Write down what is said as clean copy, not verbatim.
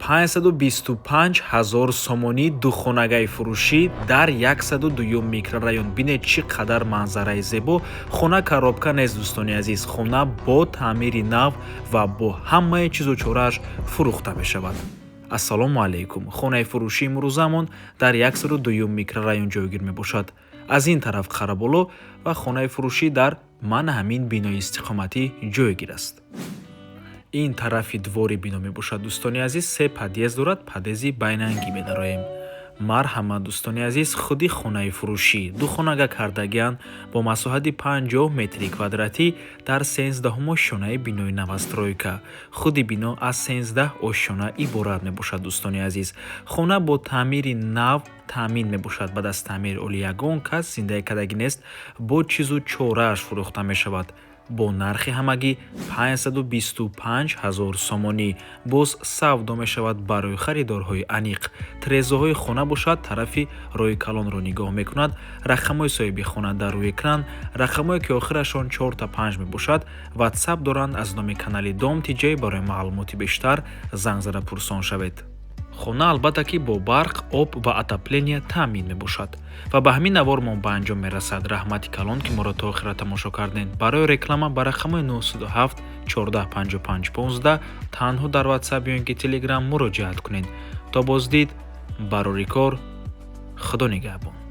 525 ҳазор сомонӣ духонагаи фурӯшӣ дар 102 микрорайон. Бинед, чӣ қадар манзараи зебо. Хона коробка нест, дӯстони азиз, хона бо таъмири нав ва бо ҳамаи чизу чорааш фурӯхта мешавад. Ассалому алайкум! Хонаи фурӯшии имрӯзамон дар 102 микрорайон ҷойгир мебошад. Аз ин тараф Қараболо ва хонаи фурӯшӣ дар мана ҳамин бинои истиқоматӣ ҷойгир аст. Ин тарафи двори бино мебошад, дӯстони азиз. Се подъезд дорад, подъезди байнангӣ медароем. Марҳамат, дӯстони азиз, худи хонаи фурӯшӣ духонага кардагианд бо масоҳати 50 метри квадратӣ дар 13-ум ошёнаи бинои новостройка. Худи бино аз 13 ошёна иборат мебошад, дӯстони азиз. Хона бо таъмири нав таъмин мебошад. Баъд аз таъмир оли ягон кас зиндагӣ кардагӣ нест, бо чизу чорааш фурӯхта мешавад бо нархи ҳамагӣ 525 ҳазор сомонӣ. Боз савдо мешавад барои харидорҳои аниқ. Трезоҳои хона бошад, тарафи роҳи калонро нигоҳ мекунад. Рақамҳои соҳиби хона дар рӯи экран, рақамҳое ки охирашон чорта панҷ мебошад, Ватсап доранд. Аз номи канали Дом Тиҷай барои маълумоти бештар занг зада пурсон шавед. Хона, албатта ки, бо барқ, об ва отопление таъмин мебошад. Ва ба ҳамин навормон ба анҷом мерасад. Раҳмати калон, ки моро то охира тамошо кардем. Барои реклама ба рақамҳои 907 14 55 15 танҳо дар Ватсап ё ин ки Телеграм муроҷиат кунед. То боздид, барори кор, Худо нигаҳбон.